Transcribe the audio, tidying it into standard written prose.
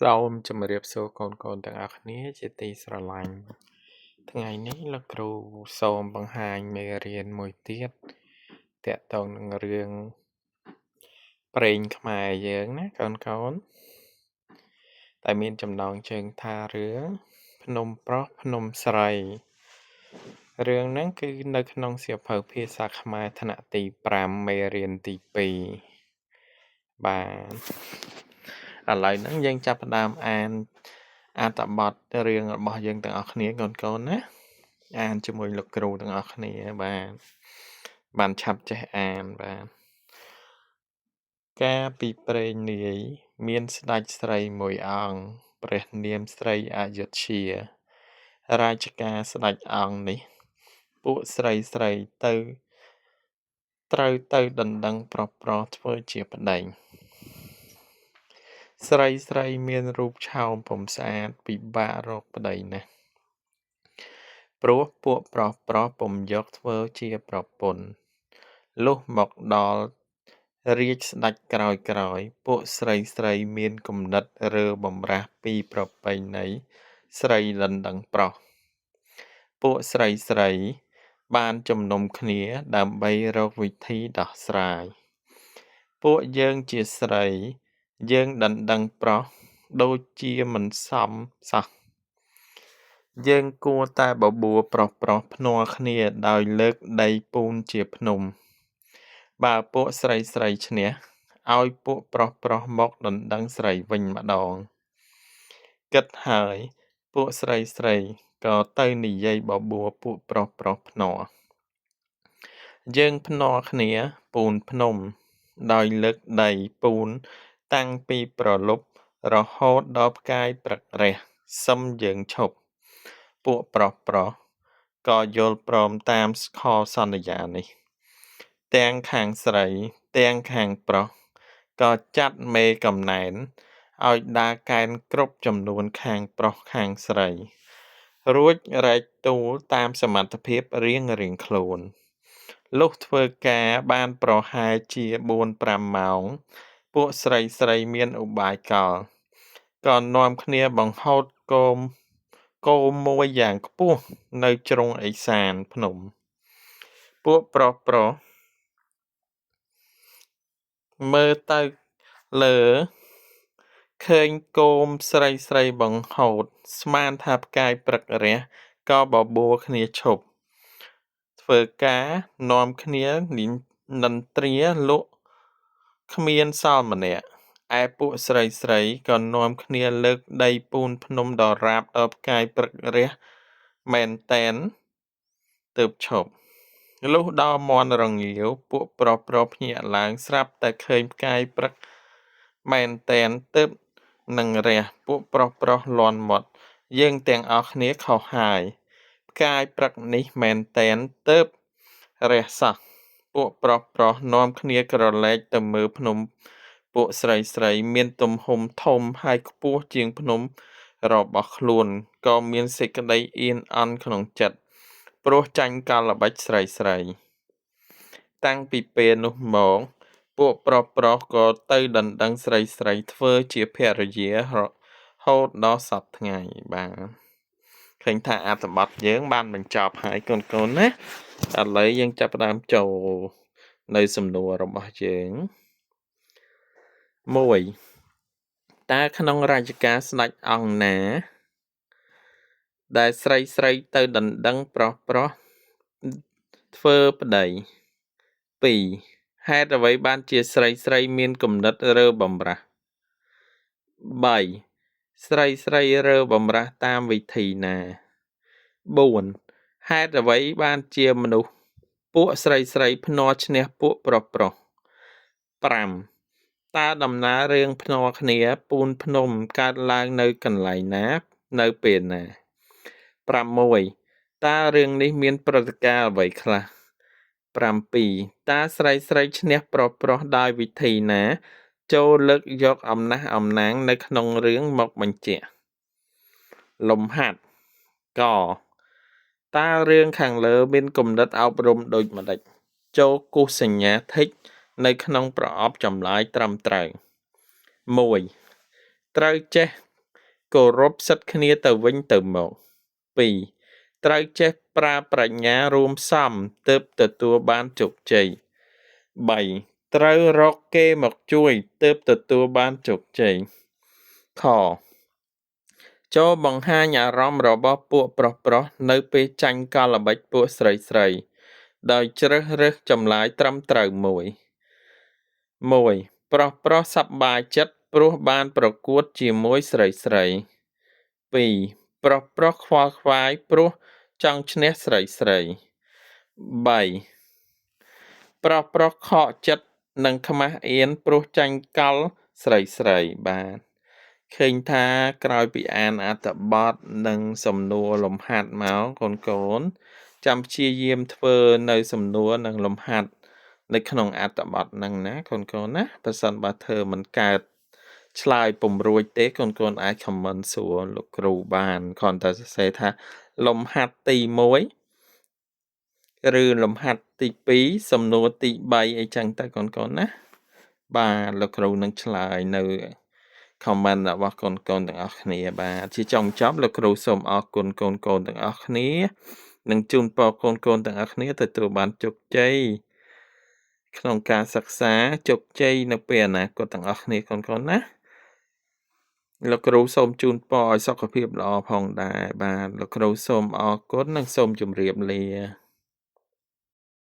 សូមជម្រាបសួរកូនៗទាំងអស់គ្នាជាទីស្រឡាញ់ថ្ងៃនេះលោកគ្រូសូមបង្ហាញមេរៀនមួយទៀតទាក់ទងនឹងរឿងព្រេងខ្មែរយើងណាកូនៗតែមានចំណងជើងថារឿងភ្នំប្រុសភ្នំស្រីរឿងហ្នឹងគឺនៅក្នុងសៀវភៅភាសាខ្មែរថ្នាក់ទី5មេរៀនទី2បាទឥឡូវហ្នឹងយើងចាប់ផ្ដើមអានអត្ថបទរឿងរបស់យើងទាំងអស់គ្នាកូនៗណាអានជាមួយលោកគ្រូទាំងអស់គ្នាបាទបានឆាប់ចេះអានបាទកាលពីព្រេងនាយមានស្ដេចស្រីមួយអង្គព្រះនាមស្រីអយុធ្យារាជការស្ដេចអង្គនេះពួកស្រីស្រីទៅត្រូវទៅដណ្ដឹងប្រុសៗធ្វើជាប្តីស្រីស្រីមានរូបឆោមពុំស្អាតពិបាករកប្តីណាស់ព្រោះពួកប្រុសៗពុំយកធ្វើជាប្រពន្ធលុះមកដល់រាជស្ដេចក្រោយៗពួកស្រីស្រីមានគំនិតរើបម្រាស់ពីប្រពៃណីស្រីដណ្ដឹងប្រុសពួកស្រីស្រីបានជំនុំគ្នាដើម្បីរកវិធីដោះស្រាយពួកយើងជាស្រីយើងដណ្ដឹងប្រុសដូចជាមិនសមសោះយើងគួរតែបបួលប្រុសៗភ្នាល់គ្នាដោយលើកដីពូនជាភ្នំបើពួកស្រីស្រីឈ្នះឲ្យពួកប្រុសៗមកដណ្ដឹងស្រីវិញម្ដងគិតហើយពួកស្រីស្រីក៏ទៅនិយាយបបួលពួកប្រុសៗភ្នាល់យើងភ្នាល់គ្នាពូនភ្នំដោយលើកដីពូនតាំងពីប្រលប់រហូតដល់ផ្កាយព្រឹករះសឹមយើងឈប់ពួកប្រុសៗក៏យល់ព្រមតាមខសន្យានេះទាំងខាងស្រីទាំងខាងប្រុសក៏ចាត់មេកំណែនឲ្យដើរកេណ្ឌគ្រប់ចំនួនខាងប្រុសខាងស្រីរួចរែកទូលតាមសមត្ថភាពរៀងៗខ្លួនលុះធ្វើការបានប្រហែលជា 4-5 ម៉ោងពួកស្រីស្រីមានឧបាយកលក៏នាំគ្នាបង្ហូតគោមួយយ៉ាងខ្ពស់នៅជ្រុងឦសានភ្នំពួកប្រុសៗមើលទៅលើឃើញគោមស្រីស្រីបង្ហូតស្មានថាផ្កាយព្រឹករះក៏បបួលគ្នាឈប់ធ្វើការនាំគ្នានិន្ទ្រាលក់គ្មានសល់ម្នាក់ឯពួកស្រីស្រីក៏នាំគ្នាលើកដីពូនភ្នំដ៏រាបដល់ផ្កាយព្រឹករះមែនទែនទើបឈប់លុះដល់មាន់រងាវពួកប្រុសៗភ្ញាក់ឡើងស្រាប់តែឃើញផ្កាយព្រឹកមែនទែនទើបនឹងរះពួកប្រុសៗលាន់មាត់យើងទាំងអស់គ្នាខុសហើយផ្កាយព្រឹកនេះមែនទែនទើបរះសោះពួកប្រុសៗនាំគ្នាក្រឡេកទៅមើលភ្នំពួកស្រីៗមានទំហំធំហើយខ្ពស់ជាងភ្នំរបស់ខ្លួនក៏មានសេចក្តីអៀនអន់ក្នុងចិត្តព្រោះចាញ់កលល្បិចស្រីៗតាំងពីពេលនោះមកពួកប្រុសៗក៏ទៅដណ្ដឹងស្រីៗធ្វើជាភរិយារហូតដល់សព្វថ្ងៃបាទឃើញថាអត្ថបទយើងបានបញ្ចប់ហើយកូនៗណាឥឡូវយើងចាប់ផ្ដើមចូលនៅសំណួររបស់យើង1តើក្នុងរជ្ជកាលស្ដេចអង្គណាដែលស្រីស្រីទៅដណ្ដឹងប្រុសៗធ្វើប្តី2ហេតុអ្វីបានជាស្រីស្រីមានគំនិតរើបម្រាស់3ស្រីស្រីរើបម្រាស់តាមវិធីណា4ហេតុអ្វីបានជាមនុស្សពួកស្រីស្រីភ្នាល់ឈ្នះពួកប្រុសៗ5តើដំណើររឿងភ្នាល់គ្នាពូនភ្នំកើតឡើងនៅកន្លែងណានៅពេលណា6តើរឿងនេះមានព្រឹត្តិការណ៍អ្វីខ្លះ7តើស្រីស្រីឈ្នះប្រុសៗដោយវិធីណាចូលលើកយកអំណះអំណាងនៅក្នុងរឿងមកបញ្ជាក់លំហាត់កតើរឿងខាងលើមានគំនិតអប់រំដូចម្តេចចូលគូសសញ្ញាធិចនៅក្នុងប្រអប់ចម្លើយត្រឹមត្រូវ1ត្រូវចេះ គោរពសិទ្ធិគ្នាទៅវិញទៅមក 2 ត្រូវចេះប្រើប្រាជ្ញារួមផ្សំទើបទទួលបានជោគជ័យ 3 ត្រូវរកគេមកជួយទើបទទួលបានជោគជ័យ ខ ចូលបង្ហាញអារម្មណ៍របស់ពួកប្រុសៗនៅពេលចាញ់កលល្បិចពួកស្រីៗ ដោយជ្រើសរើសចម្លើយត្រឹមត្រូវមួយ 1 ប្រុសៗសប្បាយចិត្តព្រោះបានប្រកួតជាមួយស្រីៗ 2 ប្រុសៗខ្វល់ខ្វាយព្រោះចង់ឈ្នះស្រីៗ 3 ប្រុសៗខកចិត្តនិងខ្មាសអៀនព្រោះចាញ់កលស្រីៗបាទឃើញថាក្រោយពីអានអត្ថបទនិងសំណួរលំហាត់មកកូនកូនចាំព្យាយាមធ្វើនៅសំណួរនិងលំហាត់នៅក្នុងអត្ថបទហ្នឹងណាកូនកូនណាប្រសិនបើធ្វើមិនកើតឆ្លើយពុំរួចទេកូនកូនអាច comment សួរលោកគ្រូបានគ្រាន់តែសរសេរថាលំហាត់ទី1ឬលំហាត់ទី2សំណួរទី3អីចឹងទៅកូនកូនណាបាទលោកគ្រូនឹងឆ្លើយនៅ comment របស់កូនកូនទាំងអស់គ្នាបាទជាចុងចប់លោកគ្រូសូមអរគុណកូនកូនទាំងអស់គ្នានិងជូនពរកូនកូនទាំងអស់គ្នាទទួលបានជោគជ័យក្នុងការសិក្សាជោគជ័យនៅពេលអនាគតទាំងអស់គ្នាកូនកូនណាលោកគ្រូសូមជូនពរឲ្យសុខភាពល្អផងដែរបាទលោកគ្រូសូមអរគុណនិងសូមជម្រាបលា។